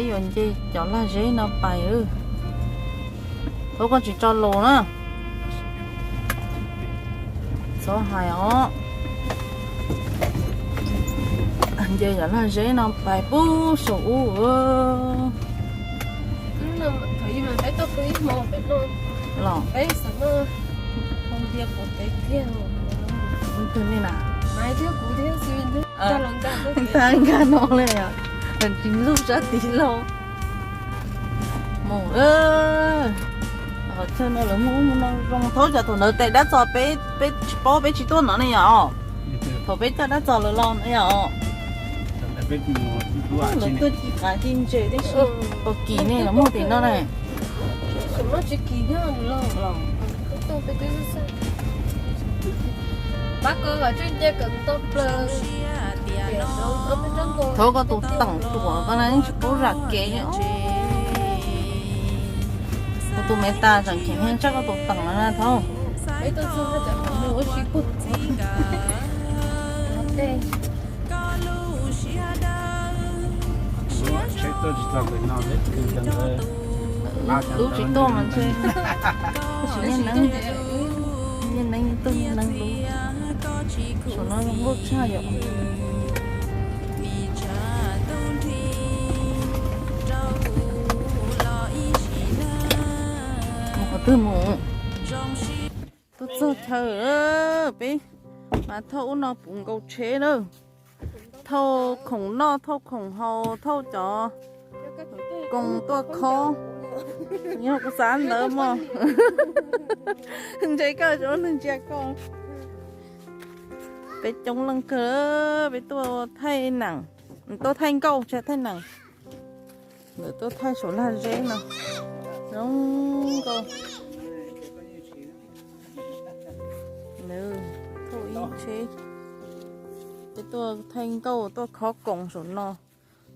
Peb yuav nce cov lag zeb no pais. Thaub koj tsis tso lus na. Txhob hais os. Nce cov lag zeb no pais pub saum ub. Los, tag no li. Tsis lub sab tid los. Mus, qhov chaw no lawv muaj ub muaj no zoo. Thaub, cas thaum ntawd tes dab txo peb, peb tsis paub, peb tsis tuaj no ne yom. Thaum peb coj dab txo lawv los ne yom. Lawv tuaj ci qav ci ntses tib si. Tau kis ne los muaj tim no ne. Thaub, koj tus teem tuam koj na tsis paub zam kev. Kuv tus me tas tseem cheem heev tshaj koj tus teem no na Thaub. Lub tsis tuaj mas ntshe tab sis niaj neeb, niaj neeb tuaj niaj neeb lub. Saum no zoo nkauj tshaj yom. Mus qhov twg mus? Tuaj txog chaw, peb mas thauj ub no puv nkaus tsheb na. Thauj khoom noj, thauj khoom haus, thauj cov koos tuaj khob. Yog kuv xav ntawd mog. Ntshe koj tsis muaj neeg ntsia koj. Peb coob leej kawg, peb tuaj thaij neem, tuaj thaij nkauj tsis thaij neem. Lawv tuaj thaij saum lag zeb no zoo nkauj. Thauj ib tsheb, peb tuaj thaij nkauj tuaj khob koos saum no.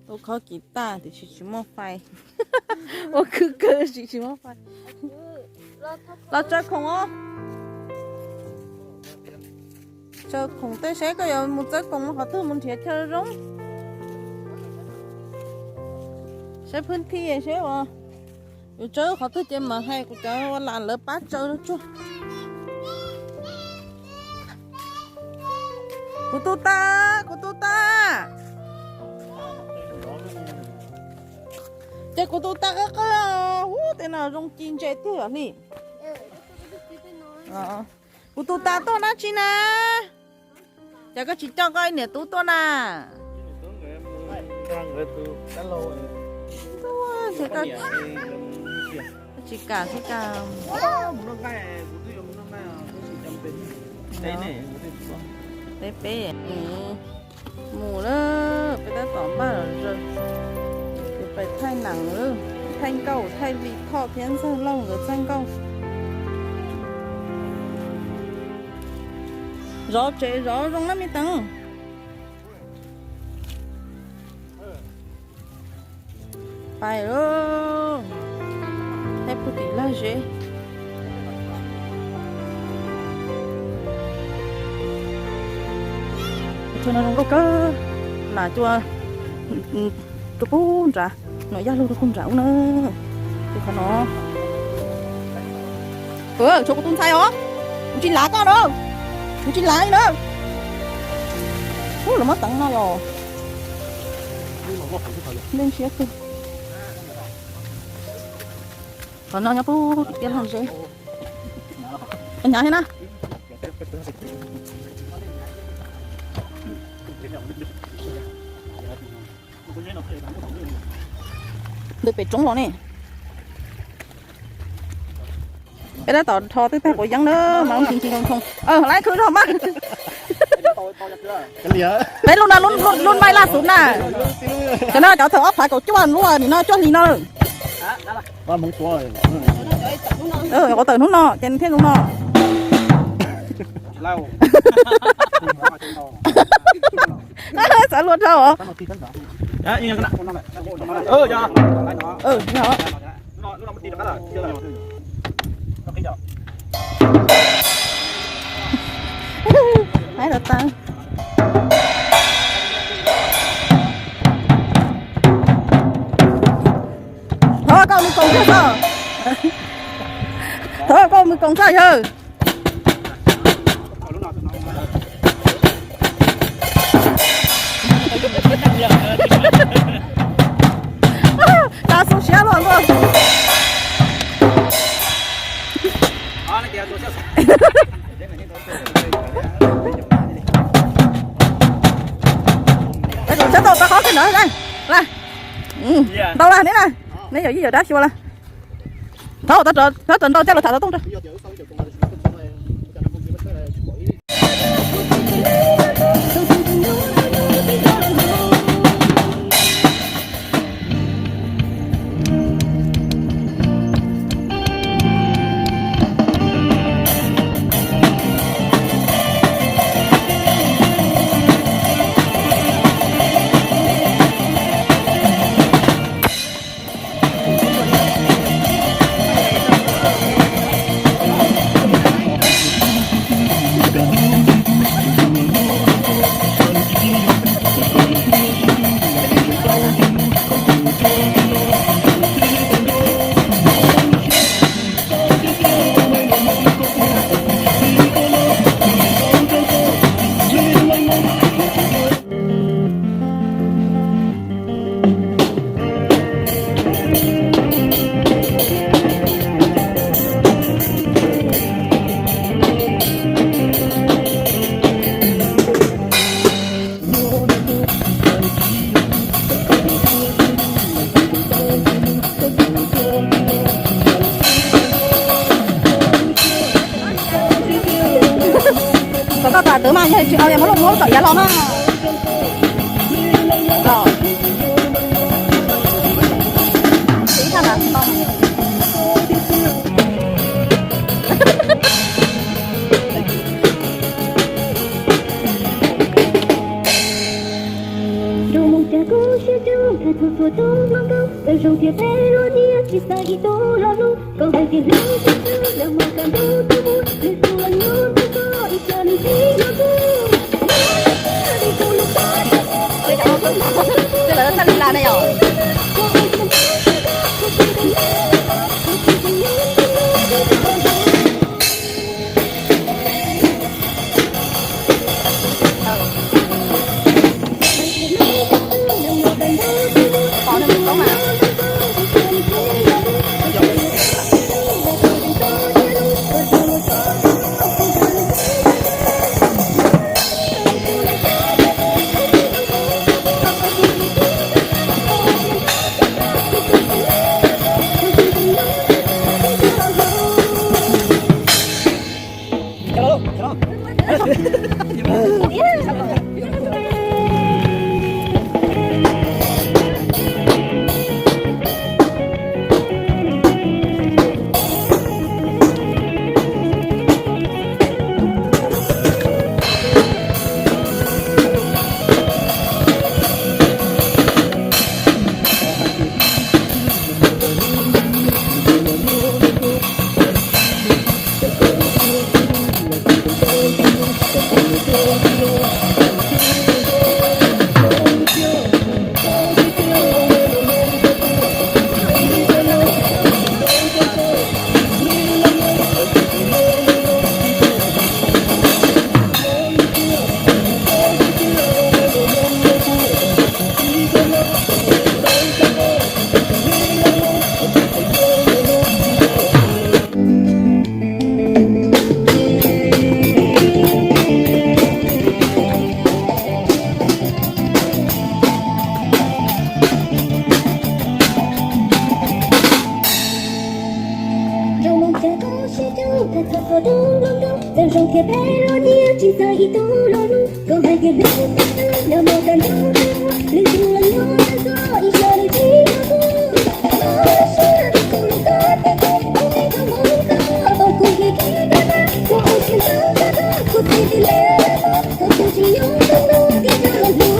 Tuaj khob kiv taj tiam sis tsis muaj fais. Ua khwb kawg tiam sis tsis muaj fais. Los tsaws khoom os. Tsaws khoom tej seb koj yuav mus txawb koos mus qhov twg, mus nrhiav chaw zoo. Saib phwb thij seb uas yuav tsaws qhov twg ces mam hais kuv cov ua lam lawv pab tsaws tsuag. Kuv tus tas, kuv tus tas. Ces kuv tus tas qawj qawj, ub, tej no zoo ci ntses tiag yom Hli. Kuv tus tas tuaj dab tsi na? Ces koj tsis coj koj ib niam tub tuaj na? Tsis kam, tsis kam. Peb peb mus lawm, peb tab tom npaj los zaws. Peb pais thaij neem, thaij nkauj, thaij Lis Thoj thiab Ntxawg Lauj nkawd thaij nkauj. Zov tsev zov zoo na me Teev. Pais lauj, thaij puag tim lag zeb. Chaw no zoo nkauj kawg, nas cua rau puag nrad, no yaj lug rau puag nrad ub na. Qhov no, tshuav kuv tus ntxhais os, kuv tsis lav koj na, kuv tsis lav li na. Ub, lawv muab teev no yom. Leej siab kawg. Qhov no nyob puag tim tiaj lag zeb. Hnyav thiab na. Ntawm pem roob los ne. Peb tab tom rho tej tag quav yeeb na, mas ncig ncig nthoo. Lawv khwv zog mas. Peb lub no lub maij laj xwb na. Cov no cov thaum ob phav kaum cuaj lub nim no cuaj hlis no. Quav tawm hnub no ces thiaj zoo no. Xav luag dhau os. Haib los tau. Thov koj mus koom txaj yawg. Txaj xu siab luaj luaj. Tau tau qhov kawg ntawd. Ntau lawm neb na, neb yawm yij yawm dab xyuas lawm. Thov, thov ntau coj los tham tau tooj rau. Kom koj tom twv mas yog tsis au yog muab lub muab tom yav los na. Zoo mus cas kuv siab tseeb, thaum txhua txhua tub hluas nkauj, tau zoo thiab peb luag niam tsis xav ib tug lo lus. Koj hais tias hlub tsis tshua, lawv muaj kab ntuj tus mus, lwm tus los nyob nrog koj ib co nws tsis nyob kuv. Lawv txhaj li las na yom. Zoo mus cas kuv siab tseeb, thaum txhua txhua tub hluas nkauj, tau zoo thiab peb luag niam tsis xav ib tug lo lus. Koj hais tias hlub tsis tshua, lawv muaj kab ntuj tus mus, lwm tus los nyob nrog koj ib co nws tsis nyob kuv. Koj siab tseeb, koj tau koj, koj tau koj, koj tau kuv kiv kiv koj, koj ua siab ntshaw koj, koj txiv tsis le koj, koj tsis nyob koj, koj tsis nyob los hlub.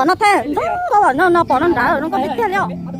No thiab, ntau ntau no, no pom no nrad zoo nkauj tiag tiag li os.